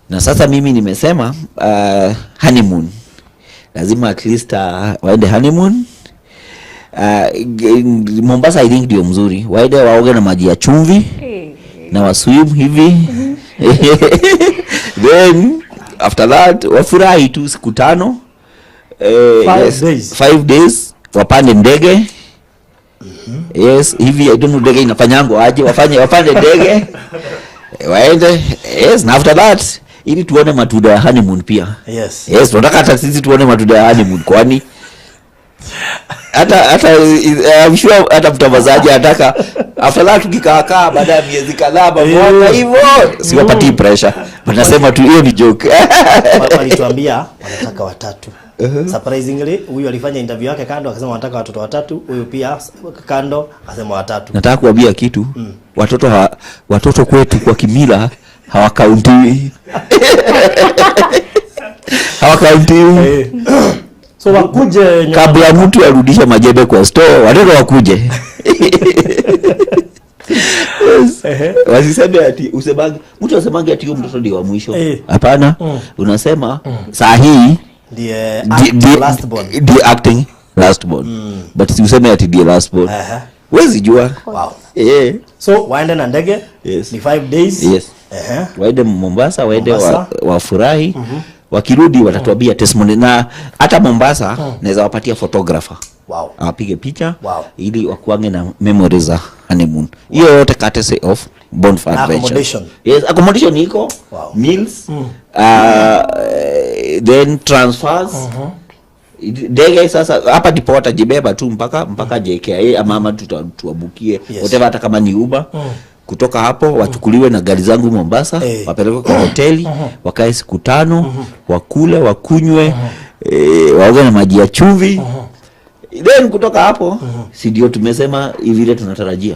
Na sasa mimi nimesema honeymoon lazima at least waende honeymoon. Mombasa I think ndio mzuri, waende waoge na maji ya chumvi na waswim hivi, then after that wafurahi tu siku 5. 5 yes, days. 5 days, wapande ndege. Yes, hivi, I don't know ndege inafanyango aje, wafanye ndege waende. Yes, na after that ili tuone matunda ya honeymoon pia. Yes, tunataka hata sisi tuone matunda ya honeymoon, kwani hata I'm sure hata mtangazaji anataka after that tukikaakaa baada ya miezi kadhaa, mwaka hivyo. Siwapatii pressure, but nasema tu hiyo ni joke. Walituambia wanataka watatu. Surprisingly, huyu alifanya interview yake kando akasema wanataka watoto watatu, huyu pia kando akasema watatu. Nataka kuambia kitu. Watoto kwetu kwa kimila hawakauntiwi, hawakauntiwi. So wakuje nyuma. Kabla mtu arudishe majembe kwa store, watoto wakuje. Yes. Wasiseme ati usemange, mtu asemange ati huyo mtoto ndio wa mwisho. Hapana, unasema saa hii ndiye acting last born. Ndiye acting last born, but si useme ati ndiye last born. Wezi jua. So waende na ndege. Yes. Ni 5 days. Yes. Waende Mombasa, waende Mombasa. Wafurahi. Wakirudi watatuambia testimony, na hata Mombasa naweza wapatia photographer awapige picha ili wakuange na memories za honeymoon. Hiyo yote courtesy of Bonfire Na Adventures. accommodation. Yes, accommodation iko, meals, then transfers, ndege. Sasa hapa ndipo watajibeba tu mpaka JKIA ama tuwabukie whatever, hata kama ni Uber. Kutoka hapo wachukuliwe na gari zangu Mombasa, wapelekwe kwa hoteli, wakae siku 5, wakule, wakunywe, waoge na maji ya chumvi. Then kutoka hapo, si ndio tumesema hivi vile tunatarajia.